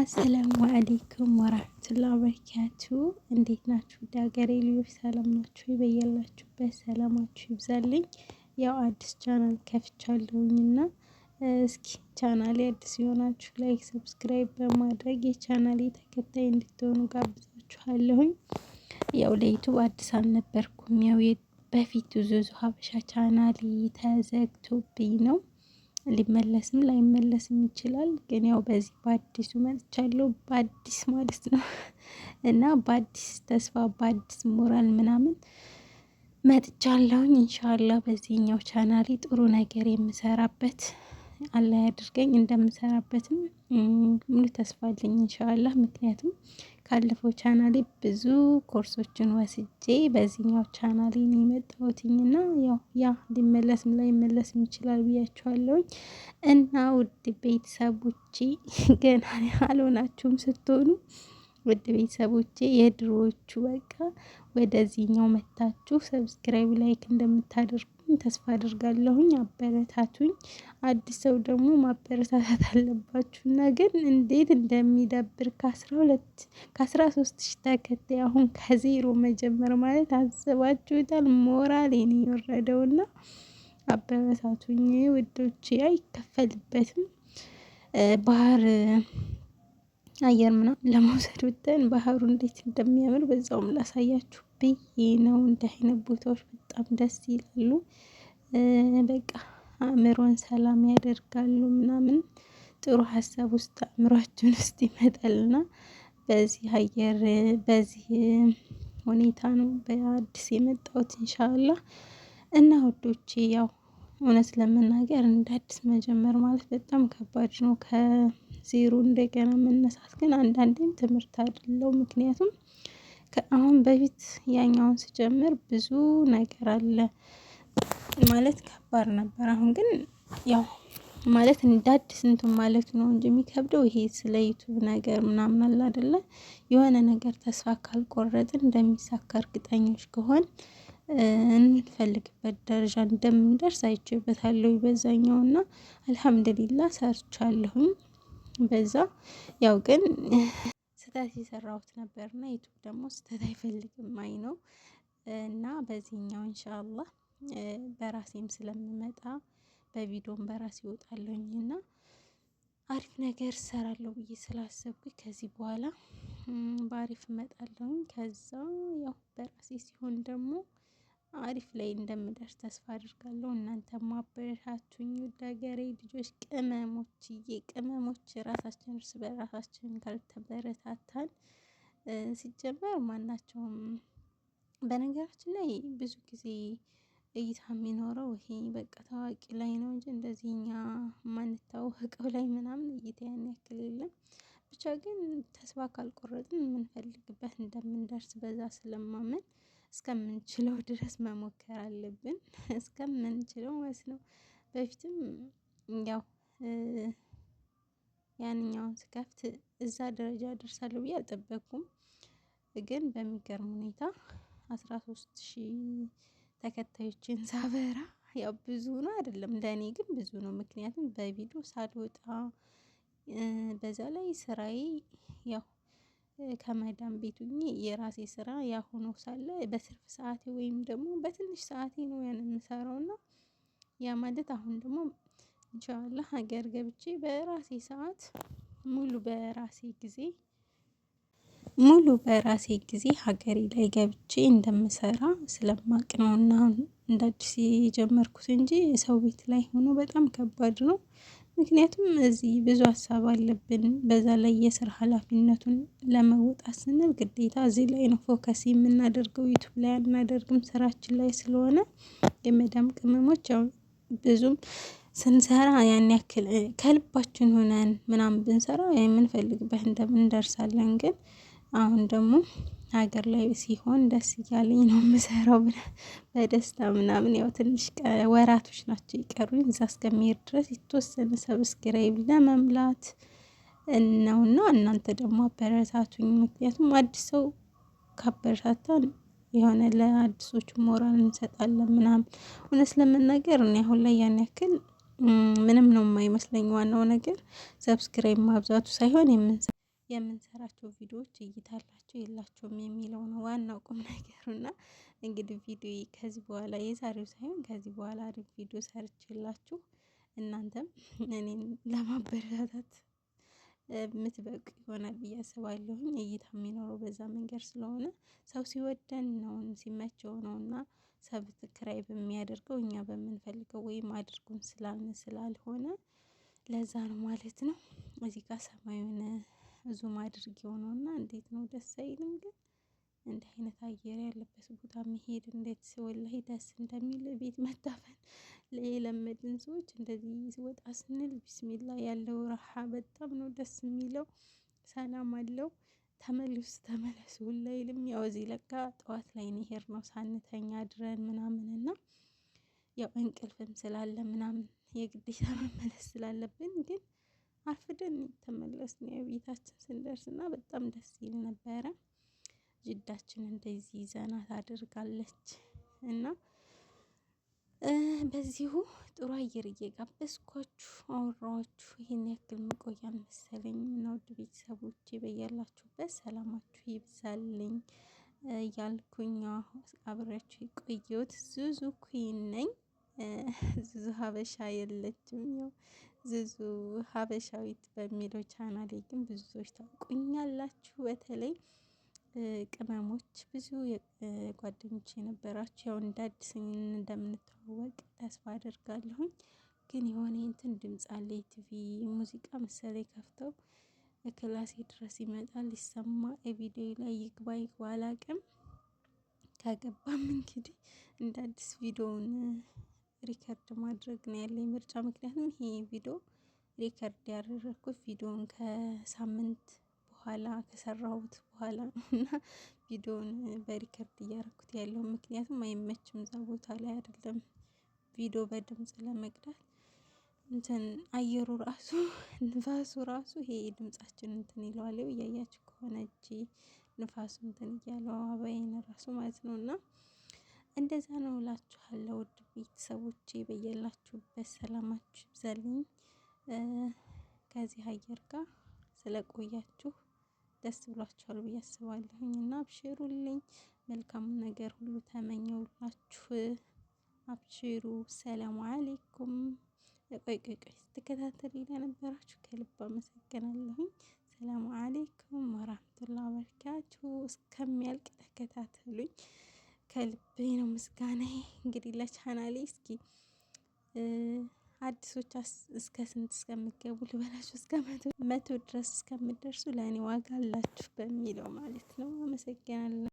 السلام عليكم ورحمة الله وبركاته። እንዴት ናችሁ? ሀገሬ ልጆች ሰላም ናችሁ? በያላችሁበት ሰላማችሁ ይብዛልኝ። ያው አዲስ ቻናል ከፍቻለሁኝና እስኪ ቻናሌ አዲስ የሆናችሁ like፣ subscribe በማድረግ የቻናሌ ተከታይ እንድትሆኑ ጋብዛችኋለሁኝ። ያው ለ YouTube አዲስ አልነበርኩም። ያው በፊት ዙዙ ሀበሻ ቻናሌ ተዘግቶብኝ ነው፣ ሊመለስም ላይመለስም ይችላል። ግን ያው በዚህ በአዲሱ መጥቻለሁ፣ በአዲስ ማለት ነው እና በአዲስ ተስፋ በአዲስ ሞራል ምናምን መጥቻለሁኝ። ኢንሻአላህ በዚህኛው ቻናሌ ጥሩ ነገር የምሰራበት አላህ ያድርገኝ። እንደምሰራበትም ሙሉ ተስፋ አለኝ ኢንሻአላህ። ምክንያቱም ካለፈው ቻናሌ ብዙ ኮርሶችን ወስጄ በዚህኛው ቻናሌ ነው የመጣሁትኝና ያው ያ ሊመለስም ላይመለስም ይችላል ብያችኋለሁኝ። እና ውድ ቤተሰቦቼ ገና አልሆናችሁም ስትሆኑ ውድ ቤተሰቦቼ የድሮዎቹ በቃ ወደዚህኛው መታችሁ subscribe፣ like እንደምታደርጉኝ ተስፋ አድርጋለሁኝ። አበረታቱኝ። አዲስ ሰው ደግሞ ማበረታታት አለባችሁ እና ግን እንዴት እንደሚደብር ከ12 ከ13 ሺህ ተከታይ አሁን ከዜሮ መጀመር ማለት አስባችሁታል? ሞራል የኔ የወረደውና አበረታቱኝ ውዶቼ። አይከፈልበትም ባህር አየር ምናምን ለመውሰድ ብተን ባህሩ እንዴት እንደሚያምር በዛውም ላሳያችሁ ብዬ ነው። እንዲህ አይነት ቦታዎች በጣም ደስ ይላሉ። በቃ አእምሮን ሰላም ያደርጋሉ ምናምን ጥሩ ሀሳብ ውስጥ አእምሯችን ውስጥ ይመጣልና በዚህ አየር በዚህ ሁኔታ ነው በአዲስ የመጣሁት ኢንሻአላህ። እና ውዶቼ ያው እውነት ለመናገር እንደ አዲስ መጀመር ማለት በጣም ከባድ ነው። ከዜሮ እንደገና መነሳት ግን አንዳንዴም ትምህርት አይደለው። ምክንያቱም ከአሁን በፊት ያኛውን ስጀምር ብዙ ነገር አለ ማለት ከባድ ነበር። አሁን ግን ያው ማለት እንደ አዲስ እንትን ማለት ነው እንጂ የሚከብደው ይሄ ስለ YouTube ነገር ምናምን አለ አይደለ? የሆነ ነገር ተስፋ ካልቆረጥን እንደሚሳካ እርግጠኞች ከሆን እንፈልግበት ደረጃ እንደምንደርስ አይቼበታለሁ። በዛኛው እና አልሐምዱሊላ ሰርቻለሁኝ። በዛ ያው ግን ስህተት የሰራሁት ነበርና YouTube ደግሞ ስህተት አይፈልግም አይ ነው እና በዚህኛው ኢንሻአላህ በራሴም ስለምመጣ በቪዲዮም በራሴ ይወጣለሁኝ እና አሪፍ ነገር እሰራለሁ ብዬ ስላሰብኩኝ ከዚህ በኋላ በአሪፍ እመጣለሁኝ። ከዛ ያው በራሴ ሲሆን ደግሞ አሪፍ ላይ እንደምደርስ ተስፋ አድርጋለሁ። እናንተ ማበረታቱኝ ውድ ሀገሬ ልጆች ቅመሞችዬ፣ ቅመሞች ራሳችን እርስ በራሳችን ካልተበረታታን ሲጀመር ማናቸውም በነገራችን ላይ ብዙ ጊዜ እይታ የሚኖረው ይሄ በቃ ታዋቂ ላይ ነው እንጂ እንደዚህ እኛ የማንታወቀው ላይ ምናምን እይታ ያን ያክል የለም። ብቻ ግን ተስፋ ካልቆረጥን የምንፈልግበት እንደምንደርስ በዛ ስለማመን እስከምንችለው ድረስ መሞከር አለብን። እስከምንችለው ማለት ነው። በፊትም ያው ያንኛውን ስከፍት እዛ ደረጃ ደርሳለሁ ብዬ አልጠበቅኩም። ግን በሚገርም ሁኔታ 13,000 ተከታዮችን ሳበራ ያው ብዙ ነው አይደለም፣ ለእኔ ግን ብዙ ነው። ምክንያቱም በቪዲዮ ሳልወጣ በዛ ላይ ስራዬ ያው ከመዳም ቤት ሁኜ የራሴ ስራ ያ ሆኖ ሳለ በትርፍ ሰዓቴ ወይም ደግሞ በትንሽ ሰዓቴ ነው ያን የምሰራው እና ያ ማለት አሁን ደግሞ ኢንሻአላህ ሀገር ገብቼ በራሴ ሰዓት ሙሉ በራሴ ጊዜ ሙሉ በራሴ ጊዜ ሀገሬ ላይ ገብቼ እንደምሰራ ስለማቅ ነው እና እንደ አዲስ የጀመርኩት እንጂ ሰው ቤት ላይ ሆኖ በጣም ከባድ ነው። ምክንያቱም እዚህ ብዙ ሀሳብ አለብን። በዛ ላይ የስራ ኃላፊነቱን ለመወጣት ስንል ግዴታ እዚህ ላይ ነው focus የምናደርገው፣ YouTube ላይ አናደርግም ስራችን ላይ ስለሆነ የመዳም ቅመሞች ያው ብዙም ስንሰራ ያን ያክል ከልባችን ሆነን ምናምን ብንሰራ የምንፈልግበት እንደምንደርሳለን። ግን አሁን ደግሞ ሀገር ላይ ሲሆን ደስ እያለኝ ነው የምሰራው በደስታ ምናምን። ያው ትንሽ ወራቶች ናቸው ይቀሩኝ እዛ እስከሚሄድ ድረስ የተወሰነ subscribe ለመምላት ነውና እናንተ ደግሞ አበረታቱኝ። ምክንያቱም አዲስ ሰው ካበረታታን የሆነ ለአዲሶቹ ሞራል እንሰጣለን ምናምን። እውነት ለመናገር እኔ አሁን ላይ ያን ያክል ምንም ነው የማይመስለኝ። ዋናው ነገር subscribe ማብዛቱ ሳይሆን የምንሰራቸው ቪዲዮዎች እይታ አላቸው የላቸውም የሚለው ነው ዋናው ቁም ነገሩና እንግዲህ ቪዲዮ ከዚህ በኋላ የዛሬው ሳይሆን ከዚህ በኋላ አሪፍ ቪዲዮ ሰርችላችሁ እናንተም እኔን ለማበረታታት የምትበቁ ይሆናል ብዬ አስባለሁኝ። እይታ የሚኖረው በዛ መንገድ ስለሆነ ሰው ሲወደን ነው ሲመቸው ነው እና subscribe የሚያደርገው እኛ በምንፈልገው ወይም አድርጉን ስላልን ስላልሆነ ለዛ ነው ማለት ነው። እዚህ ጋር ሰማዩን zoom አድርጌው ነው እና እንዴት ነው ደስ አይልም ግን እንዲህ አይነት አየር ያለበት ቦታ መሄድ እንዴት ወላሂ ደስ እንደሚል ቤት መታፈን ለየለመድን ሰዎች እንደዚህ ወጣ ስንል ቢስሚላ ያለው ረሃ በጣም ነው ደስ የሚለው። ሰላም አለው። ተመልሱ ተመለሱ ሁላ ይልም። ያው እዚህ ለካ ጠዋት ላይ ነው ነው ሳንተኛ አድረን ምናምን እና ያው እንቅልፍም ስላለ ምናምን የግዴታ መመለስ ስላለብን ግን አርፍደን ተመለስን። ያው ቤታችን ስንደርስ እና በጣም ደስ ይል ነበረ። ጅዳችን እንደዚህ ዘና ታደርጋለች እና በዚሁ ጥሩ አየር እየጋበዝኳችሁ አወራኋችሁ። ይህን ያክል መቆያ መሰለኝ እና ውድ ቤተሰቦቼ በያላችሁበት ሰላማችሁ ይብዛልኝ እያልኩኝ አብሬያችሁ የቆየሁት ዙዙ ኩን ነኝ። ዙዙ ሀበሻ የለችም። ያው ዙዙ ሀበሻዊት በሚለው ቻናሌ ግን ብዙ ሰዎች ታውቁኛላችሁ። በተለይ ቅመሞች ብዙ ጓደኞች የነበራችሁ ያው እንደ አዲስ እንደምንተዋወቅ ተስፋ አደርጋለሁኝ። ግን የሆነ እንትን ድምጽ አለ የቲቪ ሙዚቃ መሰለኝ ከፍተው ክላሴ ድረስ ይመጣል ይሰማ ቪዲዮ ላይ ይግባ ይግባ አላቅም። ከገባም እንግዲህ እንደ አዲስ ቪዲዮውን record ማድረግ ነው ያለኝ ምርጫ። ምክንያቱም ይሄ ቪዲዮ record ያደረግኩት ቪዲዮውን ከሳምንት በኋላ ከሰራሁት በኋላ ነው እና ቪዲዮውን በ record እያደረኩት ያለው ምክንያቱም አይመችም፣ እዛ ቦታ ላይ አይደለም ቪዲዮ በድምጽ ለመቅዳት እንትን አየሩ ራሱ ንፋሱ ራሱ ይሄ ድምጻችን እንትን ይለዋል። እያያችሁ ከሆነ እጅ ንፋሱ እንትን እያለው አበይን ራሱ ማለት ነው እና እንደዛ ነው እላችኋለሁ። ውድ ቤተሰቦቼ በያላችሁበት ሰላማችሁ ይብዛልኝ። ከዚህ አየር ጋር ስለቆያችሁ ደስ ብሏችኋል ብዬ አስባለሁኝ እና አብሽሩልኝ። መልካም ነገር ሁሉ ተመኘውላችሁ። አብሽሩ። ሰላሙ አሌይኩም። ቆይ ቆይ ቆይ ስትከታተሉ ለነበራችሁ ከልብ አመሰግናለሁኝ። ሰላሙ አሌይኩም ወራህመቱላሂ ወበረካቱ። እስከሚያልቅ ተከታተሉኝ። ከልቤ ነው ምስጋናዬ። እንግዲህ ለቻናሌ እስኪ አዲሶች እስከ ስንት እስከምገቡ ልበላችሁ እስከ 100 ድረስ እስከምደርሱ ለእኔ ዋጋ አላችሁ በሚለው ማለት ነው። አመሰግናለሁ።